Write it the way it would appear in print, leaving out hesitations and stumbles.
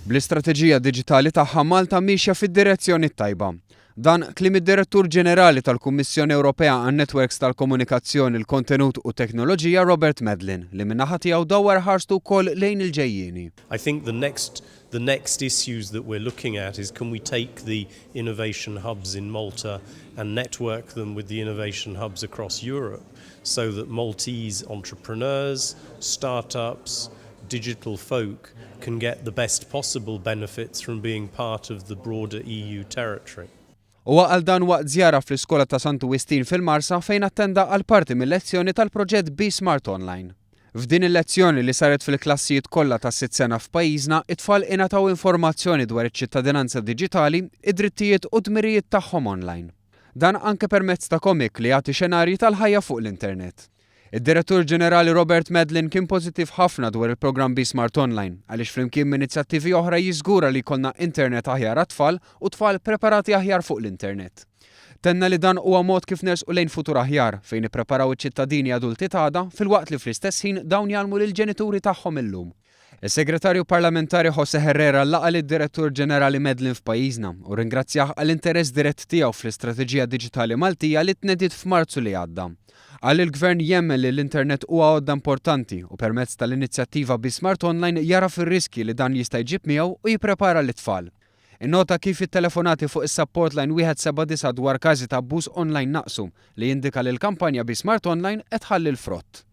Bl-istrateġija diġitali tagħha Malta miexja fid-direzzjoni t-tajba. Dan kliem id-Direttur Ġenerali tal-Kummissjoni Ewropea għan-Netwerks tal-Komunikazzjoni, l-Kontenut u t-Teknoloġija Robert Madelin li min-naħa tiegħu dawwar ħarstu wkoll lejn il-ġejjieni. I think the next the next issues that we're looking at is can we take the innovation hubs in Malta and network them with the innovation hubs across Europe so that Maltese entrepreneurs, startups, digital folk can get the best possible benefits from being part of the broader EU territory. Huwa qal dan waqt żjara fl-iskola ta' Santu Wistin fil-Marsa fejn attenda għal parti mill-lezzjoni tal-proġett Be Smart Online. F'din il-lezzjoni li saret fil-klassijiet kollha tas-sitt sena f'pajjiżna, it-tfal ingħataw informazzjoni dwar iċ-ċittadinanza diġitali, id-drittijiet u d-dmirijiet tagħhom online. Dan anke permezz ta' komik li jagħti xenarji tal-ħajja fuq l-internet. Id-Direttur Ġenerali Robert Madelin kien pożittiv ħafna dwar il-programm Be Smart Online għaliex flimkien minn inizjattivi oħra jiżgura li jkollna internet aħjar għat-tfal u tfal preparati aħjar fuq l-internet. Tenna li dan huwa mod kif nersqu lejn futur aħjar fejn ippreparaw iċ-ċittadini adulti t'għada filwaqt li fl-istess ħin dawn jgħallmu lill-ġenituri tagħhom illum. Is-Segretarju Parlamentari Jose Herrera laqa' lid-Direttur Ġenerali Madelin f'pajjiżna u rringrazzjah għall-interess dirett tiegħu fl-Istrateġija Diġitali Maltija li tnediet f'Marzu li għadda. Qal li l-Gvern jemmen li l-internet huwa għodda importanti u permezz tal-inizjattiva Be Smart Online jagħraf ir-riskji li dan jista' jġib miegħu u jipprepara lit-tfal. Innota kif it-telefonati fuq is-support line 179 dwar każi ta' abbuż online naqsu, li jindika li l-kampanja Be Smart Online qed tħalli l-frott.